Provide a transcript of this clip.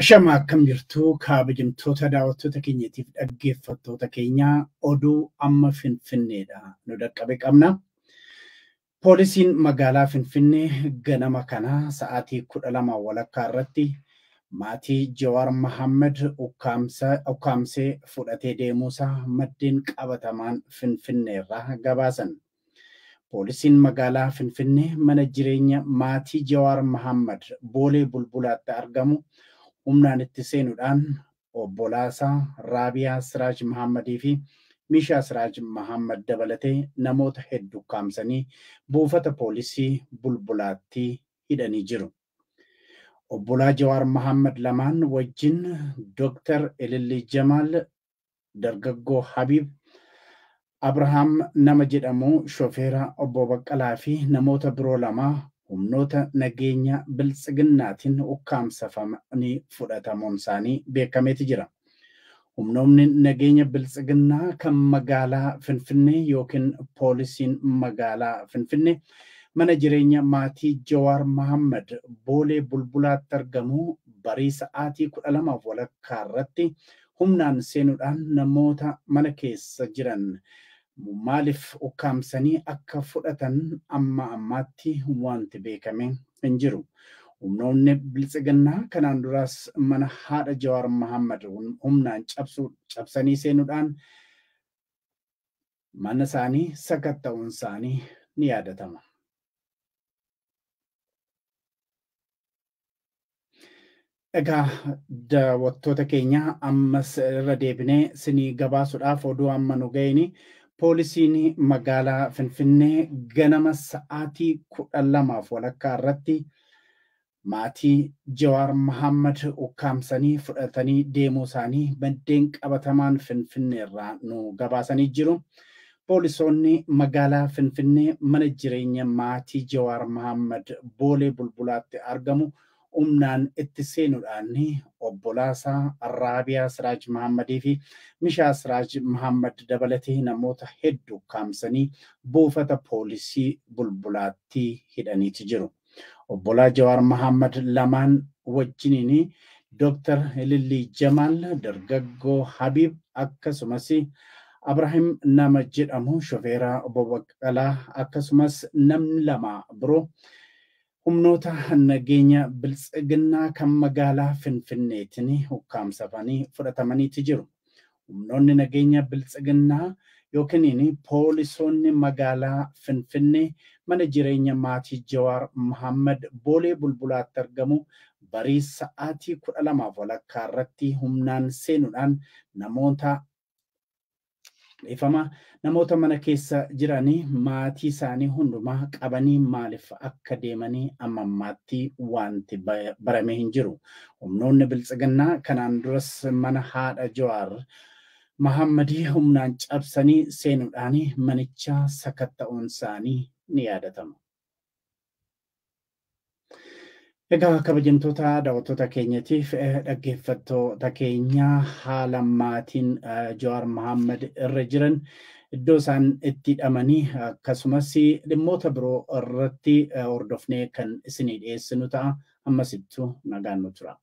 Ashama akkam jirtu kabajamtoota daawwattoota keenyatiif dhaggeeffattoota keenya oduu amma Finfinneedha nu dhaqqabe qabna. Poolisiin magaalaa Finfinnee ganama kana sa'aatii 12:15 irratti maatii Jawaar Mohaammed ukkaamsee fudhatee deemuusaa maddeen qabatamaan Finfinneerraa gabaasan. Poolisiin magaalaa Finfinnee mana jireenya maatii Jawaar Mohaammed Boolee Bulbulaatti argamu humnaan itti seenuudhaan obbolaasaa Raabiyaa Siraaj Mohaammadii fi Mishaa Siraaj Mohaammed dabalatee namoota hedduu ukkaamsanii buufata poolisii Bulbulaatti hidhanii jiru. Obbolaa Jawaar Mohaammed lamaan wajjin Dooktar Ilillii Jamaal, Dargaggoo Habiib, Abrahaam nama jedhamu shofeera obbo Baqqalaa fi namoota biroo lama humnoota nageenya biltsiginnaatiin ukkaamsafamanii fudhatamuun isaanii beekameeti jira. Humnoonni nageenya biltsiginnaa kan magaalaa Finfinnee yookiin poolisiin magaalaa Finfinnee mana jireenya maatii Jawaar Mohaammed Boolee Bulbulaatti argamu barii sa'aatii 12:15 irratti humnaan seenuudhaan namoota mana keessa jiran maaliif ukkaamsanii akka fudhatan amma ammaatti wanti beekame hin jiru. Humnoonni biltsiginnaa kanaan duras mana haadha Jawaar Mohaammed humnaan cabsanii seenuudhaan mana isaanii sakatta'uun isaanii ni yaadatama. Egaa daawwattoota keenya ammas irra deebinee sinii gabaasuudhaaf oduu amma nu ga'een poolisiin magaalaa Finfinnee ganama sa'aatii 12:15 irratti maatii Jawaar Mohaammed ukkaamsanii fudhatanii deemuu isaanii maddeen qabatamaan Finfinneerraa nu gabaasanii jiru. Poolisoonni magaalaa Finfinnee mana jireenya maatii Jawaar Mohaammed Boolee Bulbulaatti argamu humnaan itti seenuudhaan obbolaasaa Raabiyaa Siraaj Mohaammadii fi Mishaa Siraaj Mohaammed dabalatee namoota hedduu ukkaamsanii buufata poolisii Bulbulaatti hidhaniiti jiru. Obbolaa Jawaar Mohaammed lamaan wajjiniin Dooktar Ilillii Jamaal, Dargaggoo Habiib akkasumas Abrahaam nama jedhamu shofeera obbo Baqqalaa akkasumas namni lama biroo humnoota nageenya biltsiginnaa kan magaalaa Finfinneetiin ukkaamsafanii fudhatamaniiti jiru. Humnoonni nageenya biltsiginnaa yookiin poolisoonni magaalaa Finfinnee mana jireenya maatii Jawaar Mohaammed Boolee Bulbulaatti argamu barii sa'aatii 12:15 irratti humnaan seenuudhaan namoota mana keessa jiranii maatii isaanii hundumaa qabanii maaliif akka deemanii amma ammaatti wanti barame hin jiru. Humnoonni biltsiginnaa kanaan duras mana haadha Jawaar Mohaammadii humnaan cabsanii seenuudhaan manicha sakatta'uun isaanii ni yaadatama. Egaa kabajamtoota daawwattoota keenyatiif dhaggeeffattoota keenya haala maatiin Jawaar Mohaammed irra jiran iddoo isaan itti hidhamanii akkasumas dhimmoota biroo irratti hordofnee kan isinii dhiyeessinu ta'a. Ammasittuu nagaan nu tura.